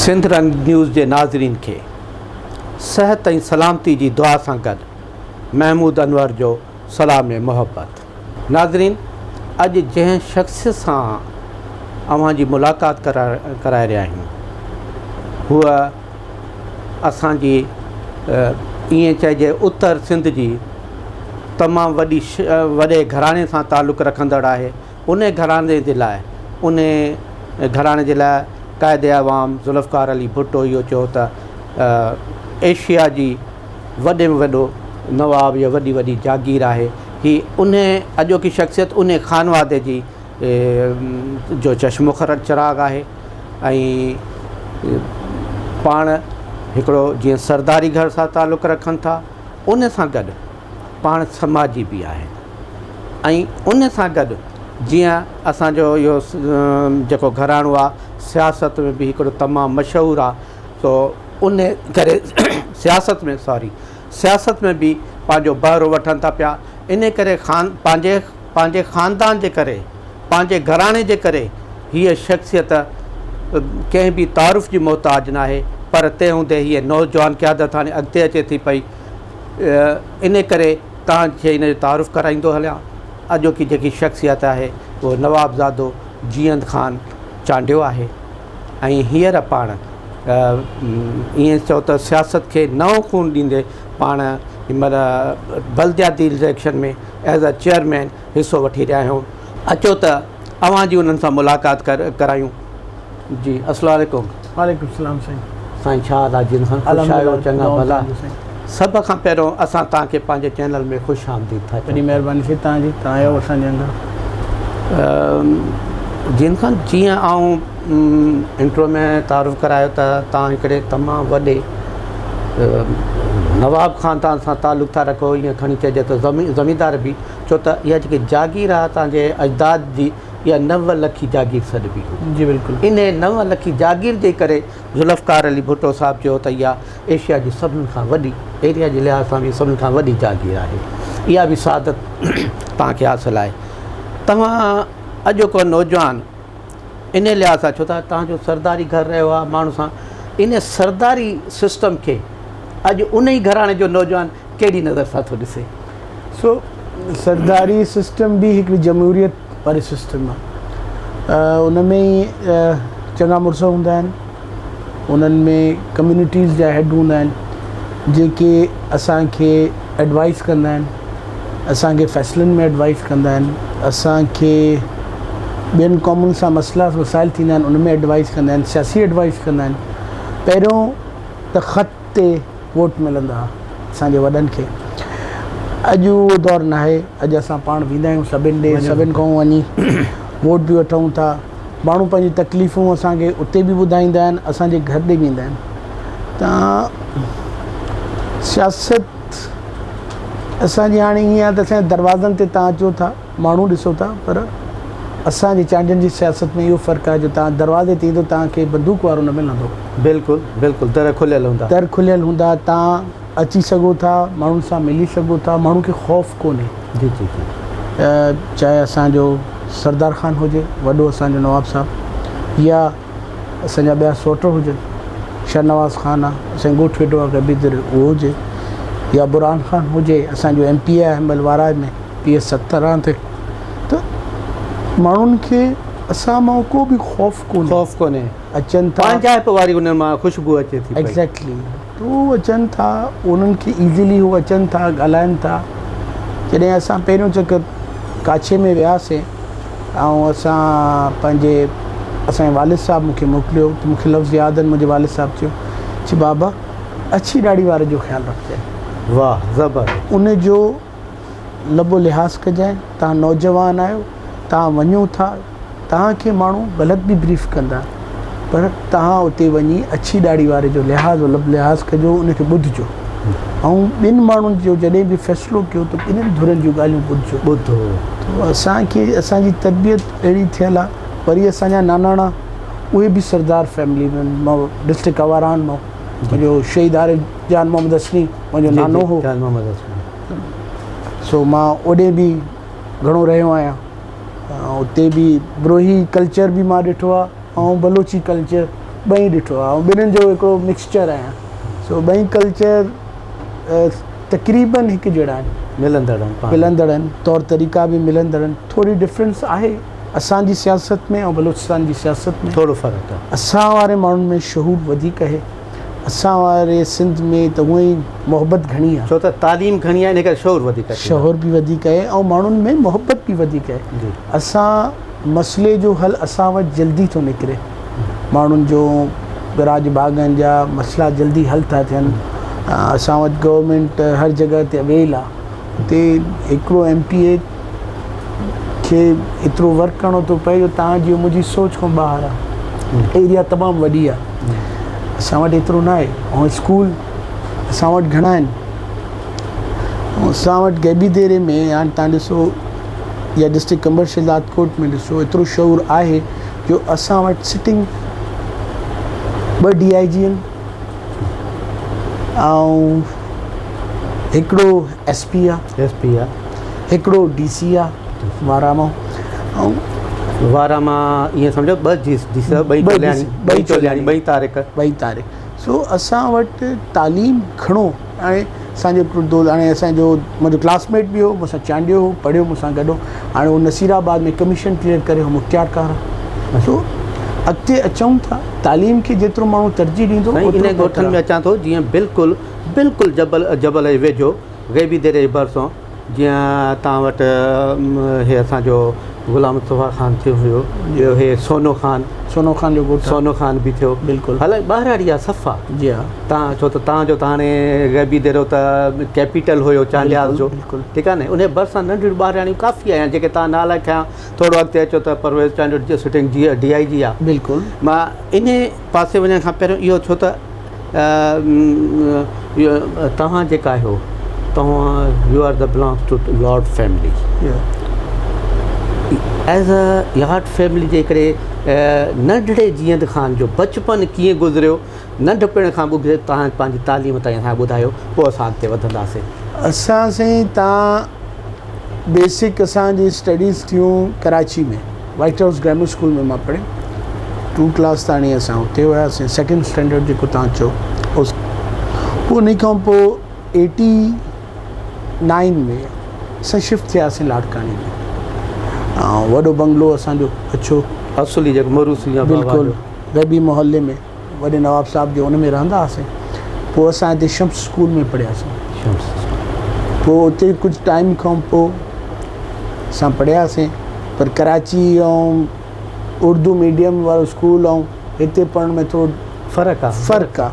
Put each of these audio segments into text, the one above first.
سنڌ رنگ نيوز جي ناظرين کي صحت ۽ سلامتي جي دعا سان گڏ محمود انور جو سلام محبت. ناظرين اڄ جنهن شخص سان اوهان جي ملاقات ڪرائي رهيا آهيون هوء اسان جي ائين چئجي اتر سنڌ جي تمام وڏي وڏي گهراڻي سان تعلق رکندڙ آهي. ان گهراڻي جي لاء ان گهراڻي جي لاء قائد عوام ذوالفقار علي ڀٽو اهو چيو ته ايشيا جي وڏي ۾ وڏو نواب يا وڏي وڏي جاگير آهي هي ان اڄوڪي شخصيت ان خانوادي جي جو چشم و چراغ آهي ۽ پاڻ هڪڙو جيئن سرداري گهر سان تعلق رکن ٿا ان سان گڏ پاڻ سماجي به آهن ۽ ان سان گڏ جيئن اسان جو اهو جيڪو گهراڻو آهي سياست ۾ به هڪڙو تمام مشهور آهي سو ان ڪري سياست ۾ سوري سياست ۾ به پنهنجو بهرو وٺن ٿا پيا ان ڪري خان پنهنجي پنهنجي خاندان جي ڪري پنهنجي گهراڻي جي ڪري هيء شخصيت ڪنهن به تعارف جي محتاج ناهي پر تنهن هوندي هيء نوجوان قيادت هاڻي اڳتي اچي ٿي پئي ان ڪري توهان کي ان جو تعارف ڪرائيندو هليان. اڄوڪي جيڪي شخصيت آهي اهو نوابزادو جيئند خان چانڊيو آهي ۽ هينئر پاڻ ائين چئو ته سياست کي نئون خون ڏيندي پاڻ هن مهل بلدياتي اليڪشن ۾ ايز اي چيئرمين حصو وٺي رهيا آهيون. اچو ته اوهان جي انهن سان ملاقات ڪرايون. جي السلام عليڪم. وعليڪم السلام سائين. سائين ڇا حال آ جن خان خوش آهيو چڱا ڀلا سڀ کان پهريون اسان توهان کي پنهنجي چينل ۾ خوش آمديد ٿا چئون. وڏي مهرباني سائين توهان جي توهان آيو اسان جي اندر. جن خان جيئن آئون انٽرو ۾ تعارف ڪرايو ته توهان هڪڙي تمام وڏي نواب خاندان سان تعلق ٿا رکو ائين کڻي چئجي ته زميندار به ڇو ته اها جيڪي جاگير آهي توهان جي اجداد جي اها نو لکي جاگير سڏبي هئي. جي بلڪل. انهيء نو لکي جاگير جي ڪري ذوالفقار علي ڀٽو صاحب چيو ته اها ايشيا جي سڀني کان وڏي ايريا جي لحاظ سان به سڀني کان وڏي جاگير آهي. اها به سعادت توهان کي حاصل آهي. توهان اڄوڪو نوجوان انهيء لحاظ سان ڇو ته توهان جو سرداري گهر رهيو آهي ماڻهن سان انهيء سرداري سسٽم کي اڄ انهيء گهراڻي جو نوجوان ڪهڙي نظر سان ٿو ڏسي؟ سو سرداري سسٽم به هڪڙي جمهوريت واري سسٽم آ ان ۾ ئي چڱا مڙس هوندا آهن انهن ۾ ڪميونٽيز جا هيڊ هوندا آهن جيڪي اسان کي ايڊوائس ڪندا آهن اسان کي فيصلن ۾ ايڊوائس ڪندا آهن اسان کي ٻين قومن سان مسئلا مسائل ٿيندا آهن ان ۾ ايڊوائس ڪندا آهن سياسي ايڊوائس ڪندا آهن پهريون ته خط تي ووٽ ملندا ها اسان جي وڏن کي اڄ اهو دور ناهي اڄ اسان پاڻ ويندا آهيون سڀن ڏي سڀن کان وڃي ووٽ به وٺون ٿا ماڻهو پنهنجي تڪليفون اسان کي اتي به ٻڌائيندا آهن اسان جي گهر ڏي به ايندا آهن ته سياست اسان جي هاڻي ائين آهي ته اسان جي دروازن تي تان اچو ٿا ماڻهو ڏسو ٿا پر اسان جي چانڊين جي سياست ۾ اهو فرق آهي جو توهان دروازي تي ايندو توهان کي بندوق وارو نه ملندو. بلڪل بلڪل در کليل هوندا. در کليل هوندا توهان اچي سگهو ٿا ماڻهن سان ملي سگهو ٿا ماڻهن کي خوف ڪونهي. جي جي جي. چاهي اسان جو سردار خان هجي وڏو اسان جو نواب صاحب يا اسان جا ٻيا سوٽ هجن شاهنواز خان آ اسان جي ڳوٺ ويٺو آ غيبي در اهو هجي يا برهان خان هجي اسان جو ايم پي اي آهي هن مهل وارهه ۾ پي ايس 17 تي ته ماڻهن کي اسان مان ڪو به خوف ڪونهي خوف ڪونهي اچن ٿا پنهنجائپ واري انهن مان خوشبو اچي ٿي پئي ايگزيڪٽلي ته هو اچن ٿا انهن کي ايزلي هو اچن ٿا ڳالهائن ٿا جڏهن اسان پهريون چڪر ڪاڇي ۾ وياسين ۽ اسان پنهنجي اسان جي والد صاحب مون کي موڪليو ته مون کي لفظ ياد آهن منهنجي والد صاحب چيو چي بابا اڇي ڏاڙهي واري جو خيال رکجانء. واه زبر. ان جو لب و لحاظ ڪجانء توهان نوجوان آهيو توهان وڃو ٿا توهان کي ماڻهو غلط به بريف ڪندا پر توهان اتي وڃي اڇي ڏاڙهي واري جو لحاظ و لب لحاظ ڪجو ان کي ٻڌجو ۽ ٻن ماڻهن جو جڏهن به فيصلو ڪيو ته ٻنهين ڌرين جون ڳالهيون ٻڌجو. ٻڌو. ته اسان کي اسان جي تربيت اهڙي ٿيل آهي وري اسان جا ناناڻا اهي به سردار فيملي ۾ ڊسٽرڪٽ آواران مان منهنجو شهيد عارف جان محمد حسني منهنجو نانو هو جان محمد حسني سو مان اوڏي به گهڻو رهيو آهيان اتي به بروهي ڪلچر به مان ڏٺو آهي ۽ بلوچي ڪلچر ٻئي ڏٺو آهي ۽ ٻنهن جو هڪڙو مڪسچر آهيان سو ٻئي ڪلچر تقريبن هڪ جهڙا آهن. ملندڙ آهن پاڻ ۾. ملندڙ آهن طور طريقا به ملندڙ آهن ٿوري ڊفرنس آهي اسان جي سياست ۾ ۽ بلوچستان جي سياست ۾. ٿورو فرق آهي. اسان واري ماڻهن ۾ شعور وڌيڪ آهي اسان واري سنڌ ۾ ته هونئن ئي محبت گهڻي آهي. ڇو ته تعليم گهڻي آهي ان ڪري شعور وڌيڪ ٿيندو. شعور به وڌيڪ آهي ۽ ماڻهن ۾ محبت به وڌيڪ آهي. اسان مسئلي جو حل اسان وٽ جلدي ٿو نڪري. ماڻهن جو راڄ ڀاڳن جا مسئلا جلدي حل ٿا ٿين. اسان وٽ گورنمينٽ هر جڳهه تي اويل آهي. اتي هڪڙو ايم پي اي کي ايترو ورڪ ڪرڻو ٿو پئي جو توهان جي منهنجي سوچ کان ٻاهر آهي. ايريا تمام وڏي آهي. اسان وٽ ايترو نه آهي ۽ اسڪول اسان وٽ گهڻا آهن. اسان وٽ غيبي ديري ۾ هاڻي توهان ڏسو يا ڊسٽرڪٽ قمبر شهداد ڪوٽ ۾ ڏسو ايترو شعور آهي جو اسان وٽ سٽنگ ٻه ڊي I جي آهن ۽ هڪڙو ايس پي آ ايس پي آ هڪڙو ڊي سي آ وارا مان ۽ وارا مان ائين سمجهو ٻه ڊي سي ٻئي چولياڻي ٻئي چولياڻي ٻئي طارق ٻئي طارق سو اسان وٽ تعليم گهڻو هاڻي اسان جو هڪڙو دوست هاڻي اسان جو منهنجو ڪلاس ميٽ به هو مون سان چانڊيو هو پڙهيو مون سان گڏ هو هاڻي هو نصير آباد ۾ ڪميشن ڪليئر ڪري هو مختيار ڪار آهي سو اڳتي اچون ٿا تعليم کي جيترو ماڻهو ترجيح ڏيندو سائين انهي ڳوٺن ۾ اچان ٿو جيئن بلڪل بلڪل جبل جبل جي ويجهو غيبي ديري جي ڀرسان جيئن توهان وٽ هي اسان جو غلام مصطفيٰ خان ٿيو هيو ٻيو هي سونو خان سونو خان جو ڳوٺ سونو خان به ٿيو بلڪل حالانڪ ٻهراڙي آ صفا جي ها تان ڇو ته تان جو ته هاڻي غيبي ديرو ته ڪيپيٽل هيو چانڊياز جو ٺيڪ آ نه ان ڀرسان ننڍڙيون ٻهراڙيون ڪافي آهن جيڪي تان نالا کنيا ٿورو اڳتي اچو ته پرويز چانڊيو جي سٽنگ جي ڊي I جي آ بلڪل مان ان پاسي وڃڻ کان پهريون اهو ڇو ته توهان جيڪا آهيو توهان you are the belongs to lord family as a lord family جي هڪڙي ننڍڙي جيئند خان جو بچپن ڪيئن گذريو ننڍپڻ کان ٻڌي توهان پنهنجي تعليم تائين اسان کي ٻڌايو پوء اسان اڳتي وڌنداسين. اسان سائين تان بيسڪ اسان جي اسٽڊيز ٿيون Karachi ۾ White House Grammar School ۾ مان پڙهيم ٽو ڪلاس تاڻي اسان اتي هياسين سيڪنڊ اسٽينڊرڊ جيڪو تان چئو پوء ان کان پوء ايٽي نائن ۾ اسان شفٽ ٿياسين لاڙڪاڻي ۾ ۽ وڏو بنگلو اسان جو اڇو اصلي جيڪو موروثي بلڪل غيبي محلي ۾ وڏي نواب صاحب جي ان ۾ رهندا هئاسين. پوء اسان هتي شمس اسڪول ۾ پڙهياسين. شمس پوء اتي ڪجهه ٽائيم کان پوء اسان پڙهياسين پر ڪراچي ۽ اردو ميڊيم وارو اسڪول ۽ هتي پڙهڻ ۾ ٿورو فرق آ فرق آ.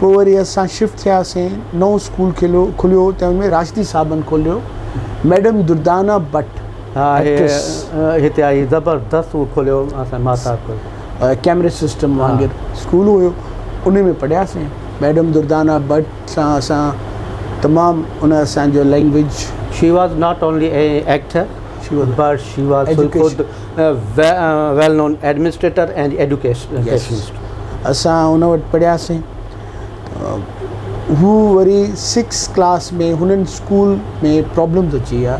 پوء وري اسان شفٽ ٿياسين نئون اسڪول کليو کليو تنهن ۾ راشدي صاحبن کوليو ميڊم دردانه بٽ ها هتي آئي زبردست اهو کوليو اسان ماهتاب ڪيمرج سسٽم وانگر اسڪول هيو ان ۾ پڙهياسين ميڊم دردانه بٽ سان اسان تمام ان اسان جو language she was not only a actor but she was خود well known administrator and educationist. اسان ان وٽ پڙهياسين هو وري سڪس ڪلاس ۾ هنن اسڪول ۾ پرابلمز اچي ويا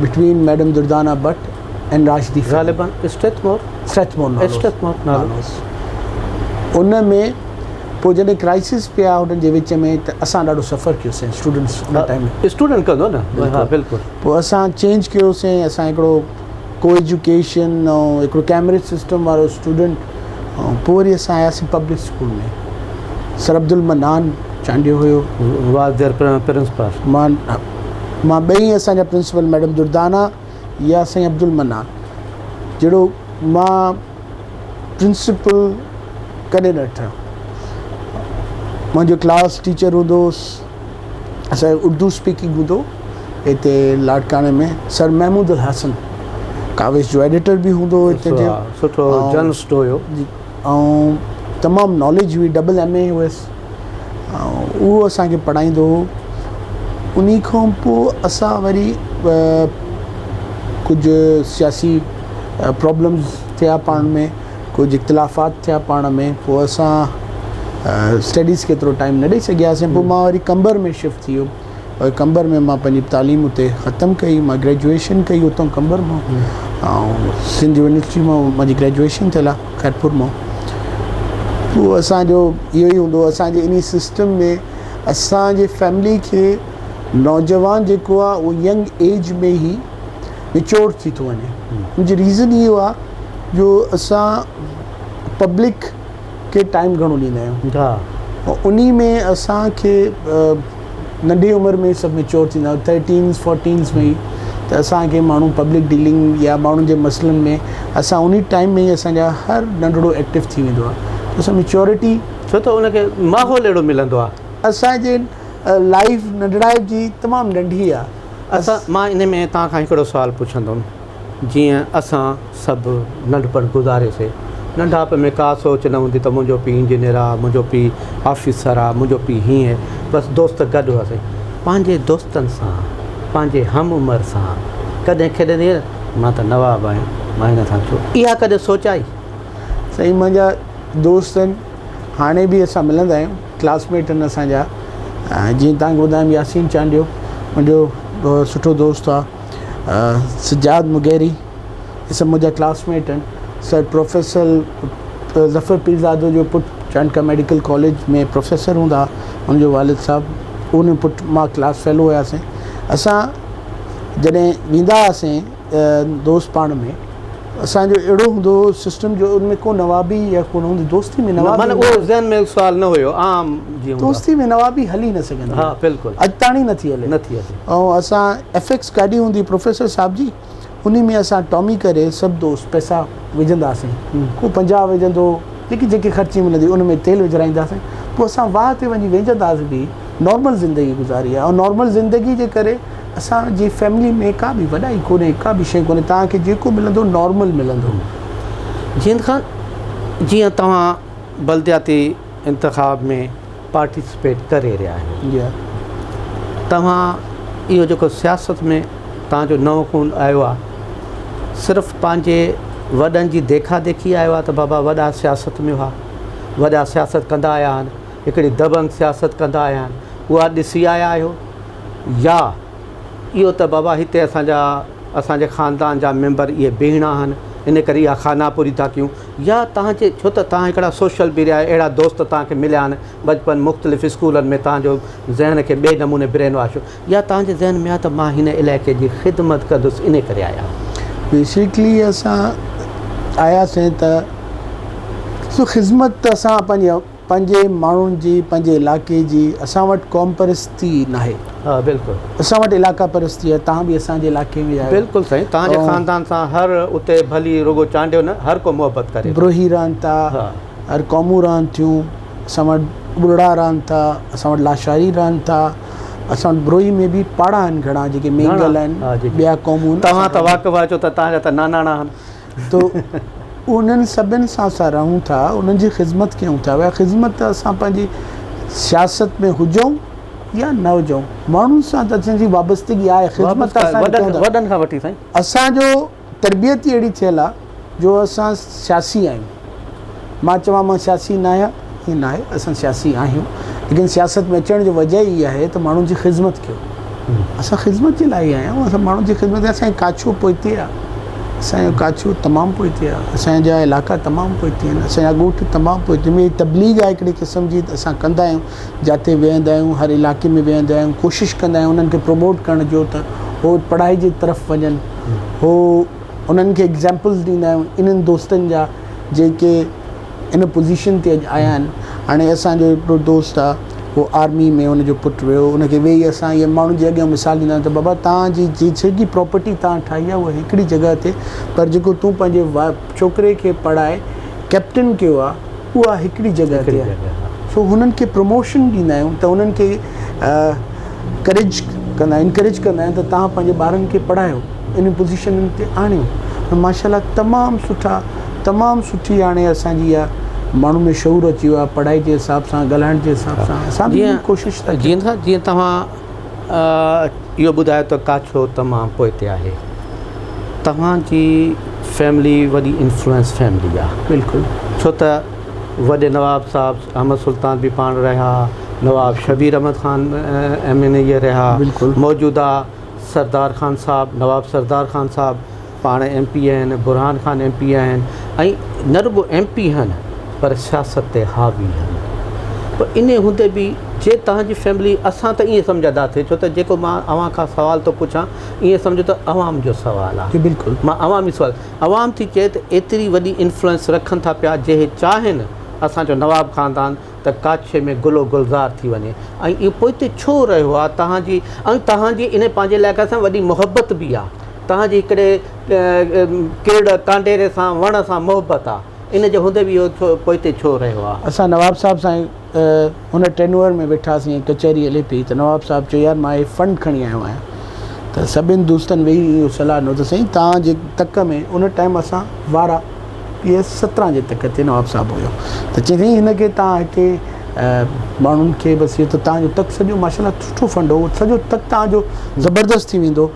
between madam Dardana but ۽ Rashdi غالباً اسٽريٿمور اسٽريٿمور نالو اسٽريٿمور نالو ان ۾ پوء جڏهن ڪرائسس پيا انهن جي وچ ۾ ته اسان ڏاڍو سفر ڪيوسين اسٽوڊنٽس ان ٽائيم ۾ اسٽوڊنٽ ڪندو نه ها بلڪل پوء اسان چينج ڪيوسين اسان هڪڙو ڪو ايجوڪيشن ۽ هڪڙو ڪيمبرج سسٽم وارو اسٽوڊنٽ ۽ پوء وري اسان آياسين public school ۾ sir Abdul Mannan Chandio هيو واز there principal مان مان ٻئي اسان جا پرنسپل ميڊم دردانه يا سائين عبدالمنان جهڙو مان پرنسپل ڪڏهن نه ٺهيو. منهنجو ڪلاس ٽيچر هوندو هوس اسان جو اردو اسپيڪنگ هوندو هتي لاڙڪاڻي ۾ سر محمود الحسن ڪاوش جو ايڊيٽر به هوندو هو هتي جو سٺو جرنلسٽ هيو ۽ تمام ناليج هئي ڊبل ايم اي هيس اهو اسان کي پڙهائيندو هو. انهي کان پوء اسان وري ڪجهه سياسي پرابلمز ٿيا پاڻ ۾ ڪجهه اختلافات ٿيا پاڻ ۾ پوء اسان اسٽڊيز کي ايترو ٽائيم نه ڏئي سگهياسين پوء مان وري قمبر ۾ شفٽ ٿي ويم قمبر ۾ مان پنهنجي تعليم اتي ختم ڪئي مان گريجوئيشن ڪئي اتان قمبر مان ۽ سنڌ يونيورسٽي مان منهنجي گريجوئيشن ٿيل آهي خيرپور مان. اهو اسان جو اهو ئي هوندو اسان جي انهي سسٽم ۾ اسان جي فيملي کي نوجوان جيڪو آهي اهو ينگ ايج ۾ ئي ميچور ٿي ٿو وڃي ان جي ريزن اهو آهي جو اسان پبلڪ کي ٽائيم گهڻو ڏيندا آهيون ها انهي ۾ اسان کي ننڍي عمر ۾ سڀ ميچور ٿيندا آهيون ٿرٽينز فورٽينز ۾ ئي ته اسان کي ماڻهو پبلڪ ڊيلنگ يا ماڻهن جي مسئلن ۾ اسان انهي ٽائيم ۾ ئي اسان جا هر ننڍڙو ايڪٽو ٿي ويندو آهي ته اسان ميچورٽي ڇو ته ان کي ماحول اهڙو ملندو آهي. اسان جي لائيف ننڍڙائپ جي تمام ننڍي آهي. اسان مان انهي ۾ توهان کان هڪڙو سوال پڇندم. جيئن اسان سڀ ننڍپڻ گذاريسي. ننڍاپ ۾ ڪا سوچ نه هوندي ته منهنجو پيء انجنيئر آ، منهنجو پيء آفيسر آ، منهنجو پيء هيئن. بس دوست گڏ هئاسين. پنهنجي دوستن سان، پنهنجي هم عمر سان ڪڏهن کيڏندي هئين مان ته نواب آهيان، مان هن سان ڇو. اها ڪڏهن سوچ آئي؟ سائين منهنجا دوست آهن، هاڻي به اسان ملندا آهيون، ڪلاس ميٽ آهن اسان جا. جيئن توهان کي ٻڌايم ياسين چانڊيو منهنجو سٺو دوست آ. سجاد مغيري هي سڀ منهنجا ڪلاس ميٽ آهن سر پروفيسر ظفر پيرزادو جو پٽ چانڊڪا ميڊيڪل ڪاليج ۾ پروفيسر هوندا هئا ان جو والد صاحب ان پٽ مان ڪلاس فيلو هياسين اسان جڏهن ويندا هئاسين دوست پاڻ ۾ اسان جو اهڙو هوندو هو سسٽم جو ان ۾ ڪو نوابي يا ڪو نه هوندي دوستي ۾ نوابي معنيٰ اهو ذهن ۾ سوال نه هيو عام جيئن هوندو دوستي ۾ نوابي هلي نه سگهندي ها بلڪل اڄ تاڻي نه ٿي هلي نه ٿي هلي ۽ اسان ايف ايڪس گاڏي هوندي پروفيسر صاحب جي انهي ۾ اسان ٽامي ڪري سڀ دوست پئسا وجهنداسين ڪو 50 وجهندو جيڪي جيڪي خرچي ملندي ان ۾ تيل وجهرائينداسين پوء اسان واهه تي وڃي وينجهنداسين به نارمل زندگي گذاري آهي ۽ نارمل زندگي جي ڪري اسان جي فيملي ۾ ڪا به وڏائي ڪونهي ڪا به شيء ڪونهي توهان کي جيڪو ملندو نارمل ملندو. جيئند خان جيئن توهان بلدياتي انتخاب ۾ پارٽيسپيٽ ڪري رهيا آهيو جي توهان اهو جيڪو سياست ۾ توهان جو نئون خون آيو آهي صرف پنهنجي وڏن جي ديکا ديکي آيو آهي ته بابا وڏا سياست ۾ هئا وڏا سياست ڪندا آيا آهن هڪڙي دبنگ سياست ڪندا آيا آهن اها ڏسي آيا آهيو يا اهو ته بابا هتي اسان جا اسان جي خاندان جا ميمبر اهي بيهڻا آهن ان ڪري اها خانه پوري ٿا ڪيون يا توهان جي ڇو ته توهان هڪڙا سوشل به رهيا اهڙا دوست توهان کي مليا آهن بچپن مختلف اسڪولن ۾ توهان جو ذهن کي ٻئي نموني برين واش يا توهان جي ذهن ۾ آهي ته مان هن علائقي جي خدمت ڪندس ان ڪري آيا آهيو. بيسيڪلي اسان آياسين ته سو خدمت ته اسان پنهنجي پنهنجي ماڻهن جي پنهنجي علائقي جي اسان وٽ قوم پرستي ناهي. ها بلڪل. اسان وٽ علائقا پرستي آهي توهان به اسان جي علائقي ۾ آهيو. بلڪل سائين توهان جي خاندان سان هر اتي ڀلي رڳو چانڊيو نه هر ڪو محبت ڪري ٿو. بروهي رهن ٿا هر قومون رهن ٿيون اسان وٽ ٻرڙا رهن ٿا اسان وٽ لاشاري رهن ٿا اسان وٽ بروهي ۾ به پاڙا آهن گهڻا جيڪي مينگل آهن ٻيا قومون توهان ته واقف آهيو ڇو ته توهان جا ته ناناڻا آهن. تو انهن سڀن سان اسان رهون ٿا انهن جي خدمت ڪيون ٿا اها خدمت ته اسان پنهنجي سياست ۾ هجون يا نه هجون ماڻهن سان ته اسان جي وابستگي آهي خدمت ته اسان ڪيون ٿا وڏن کان وٺي سائين اسان جو تربيت ئي اهڙي ٿيل آهي جو اسان سياسي آهيون مان چوان مان سياسي نه آهيان ائين ناهي اسان سياسي آهيون ليڪن سياست ۾ اچڻ جو وجه ئي آهي ته ماڻهن جي خدمت ڪيو اسان خدمت جي لاء ئي آيا آهيون اسان ماڻهن جي خدمت اسان جو ڪاڇو پوئتي آهي اسان جو ڪاڇو تمام پوئتي آهي اسان جا علائقا تمام پوئتي آهن اسان جا ڳوٺ تمام پوئتي آهن تبليغ آهي هڪڙي قسم جي اسان ڪندا آهيون جاتي ويهندا آهيون هر علائقي ۾ ويهندا آهيون ڪوشش ڪندا آهيون انهن کي پروموٽ ڪرڻ جو ته هو پڙهائي جي طرف وڃن هو انهن کي ايگزامپلز ڏيندا آهيون انهن دوستن جا جيڪي ان پوزيشن تي اڄ آيا آهن هاڻي اسان جو هڪڙو دوست آ هو آرمي ۾ ان جو پٽ ويو ان کي ويهي اسان اهي ماڻهن جي اڳيان مثال ڏيندا آهيون ته بابا توهان جي جي جيڪي پراپرٽي توهان ٺاهي آ اها هڪڙي جڳهه تي پر جيڪو تون پنهنجي ڇوڪري کي پڙهائي ڪئپٽن ڪيو آ اها هڪڙي جڳهه تي آ سو هنن کي پروموشن ڏيندا آهيون ته انهن کي ڪريج ڪندا آهيون انڪريج ڪندا آهيون ته توهان پنهنجي ٻارن کي پڙهايو انهن پوزيشنن تي آڻيو ۽ ماشاء الله تمام سٺا تمام سٺي هاڻي اسان جي اها ماڻهن ۾ شعور اچي ويو آهي پڙهائي جي حساب سان ڳالهائڻ جي حساب سان اسان به جيئن ڪوشش ٿا جيئن جيئن توهان اهو ٻڌايو ته ڪاڇو تمام پوئتي آهي توهان جي فيملي وڏي انفلوئنس فيملي آهي بلڪل ڇو ته وڏي نواب صاحب احمد سلطان به پاڻ رهيا نواب شبير احمد خان ايم اين اي رهيا بلڪل موجوده سردار خان صاحب نواب سردار خان صاحب پاڻ ايم پي آهن، برهان خان ايم پي آهن ۽ نه رڳو ايم پي آهن پر سياست تي حاوي آهن پر انهي هوندي به جي توهان جي فيملي اسان ته ائين سمجهنداسين ڇو ته جيڪو مان اوهان کان سوال ٿو پڇان ائين سمجهو ته عوام جو سوال آهي بلڪل مان عوامي سوال عوام ٿي چئي ته ايتري وڏي انفلوئنس رکن ٿا پيا جي هي چاهين اسان جو نواب خاندان ته ڪاڇي ۾ گل و گلزار ٿي وڃي ۽ اهو پوئتي ڇو رهيو آهي توهان جي ۽ توهان جي انهي پنهنجي علائقي سان وڏي محبت به آهي توهان جي هڪڙي ڪرڙ ڪانڊيري سان وڻ سان محبت آهي ان جي هوندي به اهو پوئتي ڇو رهيو آهي؟ اسان نواب صاحب سان ان ٽينوئر ۾ ويٺاسين ۽ ڪچهري هلي پئي ته نواب صاحب چيو يار مان هي فنڊ کڻي آيو آهيان ته سڀن دوستن ويهي اهو صلاح ڏنو ته سائين توهان جي تڪ ۾ ان ٽائيم اسان وارا پي ايس 17 جي تڪ تي نواب صاحب هيو ته چيائين سائين هن کي توهان هتي ماڻهن کي بس اهو ته توهان جو تڪ سڄو ماشاء الله سٺو فنڊ هو سڄو تڪ توهان جو زبردست ٿي ويندو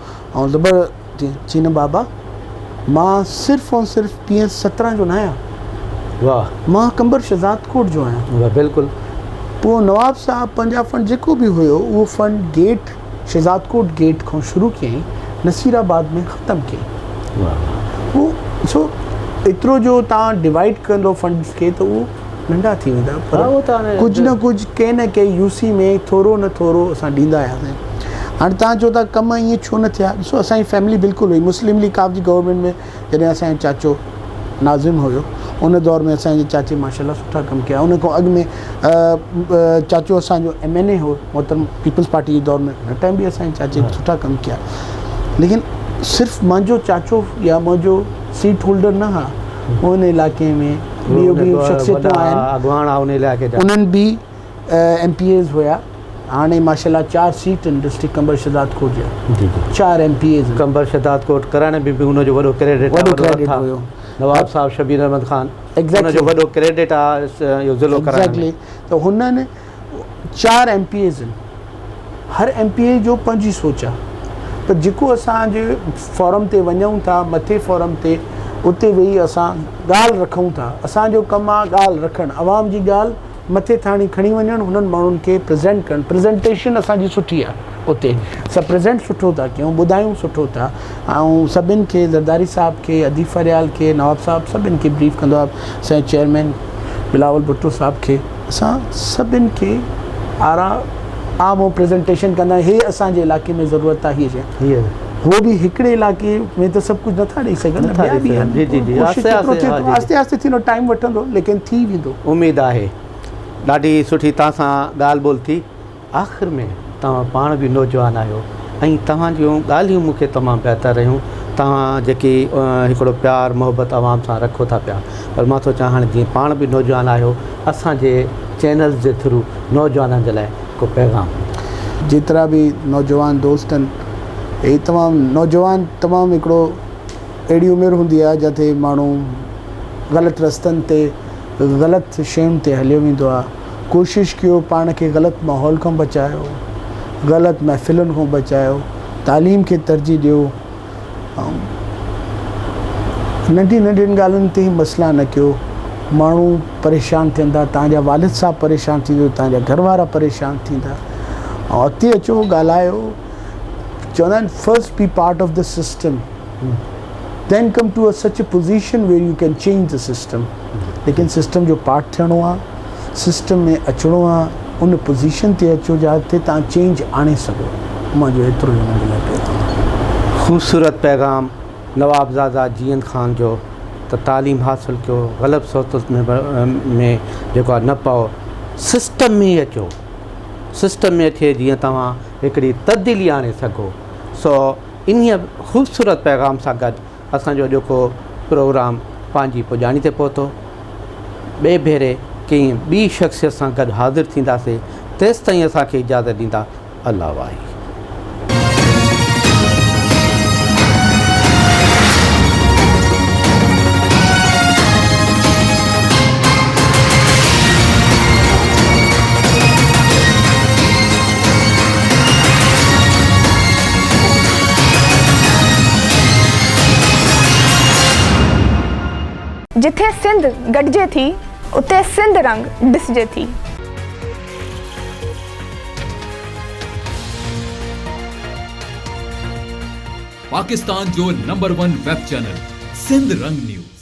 ۽ زبر چي نه بابا مان صرف ۽ صرف پي ايس 17 جو ناهيان واه مان قمبر شهزادڪوٽ جو آهيان واه بلڪل پوء نواب صاحب پنهنجا فنڊ جيڪو به هيو اهو فنڊ گيٽ شهزادڪوٽ گيٽ کان شروع ڪيائين نصير آباد ۾ ختم ڪيائين واه اهو سو ايترو جو تان ڊوائيڊ ڪندو فنڊز کي ته اهو ننڍا ٿي ويندا پر ڪجهه نه ڪجهه ڪنهن نه ڪنهن يو سي ۾ ٿورو نه ٿورو اسان ڏيندا آياسين هاڻي توهان چئو ٿا ڪم ائين ڇو نه ٿيا ڏسو اسان جي فيملي بلڪل هئي مسلم ليگ قاف جي گورنمينٽ ۾ جڏهن اسان جو چاچو ناظم هيو ان دور ۾ اسان جي چاچي ماشاء الله سٺا ڪم ڪيا ان کان اڳ ۾ چاچو اسان جو ايم اين اي هو محترم پيپلز پارٽي جي دور ۾ ان ٽائيم به اسان جي چاچي سٺا ڪم ڪيا ليڪن صرف منهنجو چاچو يا منهنجو سيٽ هولڊر نه ها ان علائقي ۾ ٻيون به شخصيتون آهن اڳواڻ ان علائقي جا انهن به ايم پي ايز هيا هاڻي ماشاء الله 4 سيٽ آهن ڊسٽرڪٽ قمبر شهداد ڪوٽ جا جي جي 4 M P As Qambar Shahdadkot ڪرائڻ ۾ به ان جو وڏو ڪريڊٽ وڏو ڪريڊٽ هيو نواب صاحب شبير احمد خان ان جو وڏو ڪريڊٽ آ اهو ضلعو ڪرائڻ ايگزيڪٽلي ته هنن 4 ايم پي ايز آهن هر ايم پي اي جو پنهنجي سوچ آ پر جيڪو اسان جي فورم تي وڃون ٿا مٿي فورم تي اتي ويهي اسان ڳالهه رکون ٿا اسان جو ڪم آ ڳالهه رکڻ عوام جي ڳالهه مٿي ٿاڻي کڻي وڃڻ هنن ماڻهن کي پريزنٽ ڪرڻ پريزنٽيشن اسان جي سٺي آ اتي سڀ پريزنٽ سٺو ٿا ڪيون ٻڌايون سٺو ٿا ۽ سڀن کي زرداري صاحب کي اديب فريال کي نواب صاحب سڀن کي بريف ڪندو آ اسان جي چيئرمين بلاول ڀٽو صاحب کي اسان سڀن کي آرا عام هو پريزنٽيشن ڪندا هي اسان جي علاقي ۾ ضرورت آهي هي شي هو به هڪڙي علاقي ۾ ته سڀ ڪجهه نٿا ڏئي سگهن نه ٻيا به آهن جي جي جي آهستي آهستي آهستي ٿيندو ٽائيم وٺندو ليڪن ٿي ويندو اميد آهي ڏاڍي سٺي توهان سان ڳالهه ٻولهه ٿي آخر ۾ توهان پاڻ به نوجوان آهيو ۽ توهان جون ڳالهيون مون کي تمام بهتر رهيون توهان جيڪي هڪڙو پيار محبت عوام سان رکو ٿا پيا پر مان ٿو چاهان هاڻي جيئن پاڻ به نوجوان آهيو اسان جي چينلز جي ٿرو نوجوانن جي لاء ڪو پيغام. جيترا به نوجوان دوست آهن هي تمام نوجوان تمام هڪڙو اهڙي عمر هوندي آهي جتي ماڻهو غلط رستن تي غلط شين تي هليو ويندو آهي ڪوشش ڪيو پاڻ کي غلط ماحول کان بچايو، غلط محفلن کان بچايو، تعليم کي ترجيح ڏيو ۽ ننڍين ننڍين ڳالهين تي مسئلا نه ڪيو، ماڻهو پريشان ٿين ٿا، توهان جا والد صاحب پريشان ٿيندو، توهان جا گهر وارا پريشان ٿيندا ۽ اڳتي اچو ڳالهايو، چوندا آهن first be part of the system then come to a such a position where you can change the system ليڪن سسٽم جو پارٽ ٿيڻو آهي. سسٽم ۾ اچڻو آ ان پوزيشن تي اچو جاتي توهان چينج آڻي سگهو منهنجو ايترو ئي انهن جي لاء پيغام آهي. خوبصورت پيغام نوابزاده جيئند خان جو ته تعليم حاصل ڪيو غلط صحبت ۾ جيڪو آهي نه پئو سسٽم ۾ اچو سسٽم ۾ اچي جيئن توهان هڪڙي تبديلي آڻي سگهو سو انهيء خوبصورت پيغام سان گڏ اسان جو اڄوڪو پروگرام پنهنجي پڄاڻي تي پهتو. ٻئي ڀيري ڪنهن ٻي شخصيت سان گڏ حاضر ٿينداسين، تيستائين اسان کي اجازت ڏيندا. الله واهي. جٿي سنڌ گڏجي ٿي، اتي سنڌ رنگ ڏسجي ٿي. پاڪستان جو number one web channel Sindh Rang news.